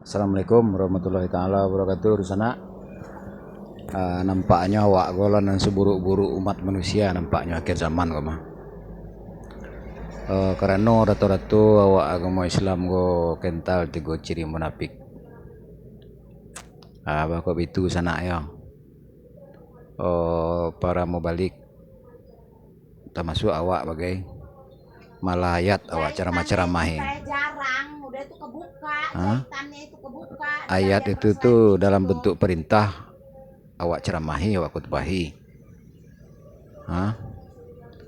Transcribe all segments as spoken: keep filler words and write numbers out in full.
Assalamualaikum warahmatullahi taala wabarakatuh, dunsanak. Ah, nampaknyo awak ko lah nan saburuk-buruk umat manusia, nampaknyo akhir zaman ko mah. Ah, karano rato-rato awak agamo Islam ko kental tigo ciri munafik. Ah, bako bitu sanak yo. Oh, para mubalik, tamasuak awak bagai, malah ayat awak caramah-caramah. Saya jarang, udah itu kebuka, Hah? Jahitannya itu kebuka. Ayat itu tu dalam bentuk perintah, awak ceramahi, awak khutbahi. Hah?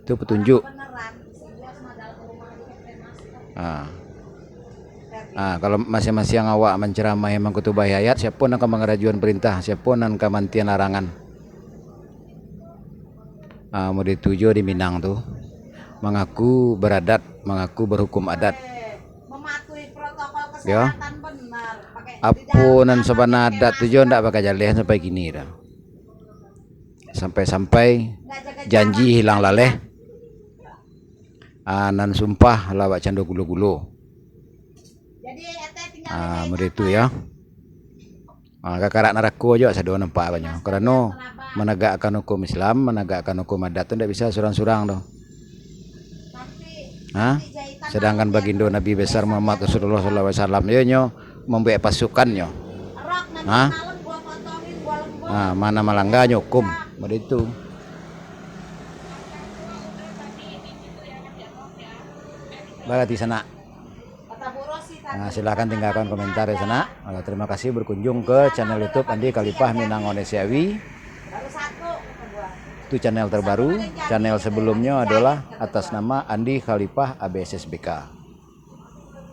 Itu petunjuk. Ah. Ah, kalau masiang-masiang awak manceramahi, mangkutubahi ayat, siapo nan ka mangarajoan perintah, siapo nan ka mantian larangan? Ah, mode tu jo di Minang tu. Mangaku baradat, mangaku berhukum adat. Yo. Apo nan sabana adat tu jo ndak bakajaleh sampai kini dah. Sampai-sampai janji hilang laleh. Ah, nan sumpah lah bak cando gulo-gulo. Ah, mode tu yo. Ah, kakarak narako jo sado nampak banyo. Karano managakkan hukum Islam, managakkan hukum adat tu ndak bisa surang-surang doh. Ha? Sedangkan bagindo Nabi Besar Muhammad Rasulullah sallallahu alaihi wasallam, yo nyo mambuek pasukannyo. Ha? Ha, mana malangganyo hukum, mode itu. Barati sanak. Ah, silahkan tinggalkan komentar di sana. Ah, terima kasih berkunjung ke channel YouTube Andi Khalifah Minang Onesiawi. Itu channel terbaru. Channel sebelumnya adalah atas nama Andi Khalifah A B S S B K.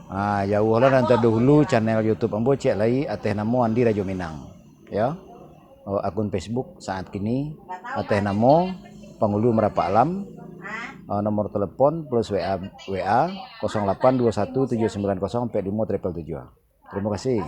Ah, jauhlah dan terdahulu channel YouTube ambo cek lai ateh namo Andi Rajo Minang. Ya. Oh, akun Facebook saat kini ateh namo Pangulu Marapak Alam. Oh, nomor telepon plus W A, W A kosong lapan dua satu tujuh sembilan kosong empat limo triple tujuh. Terima kasih.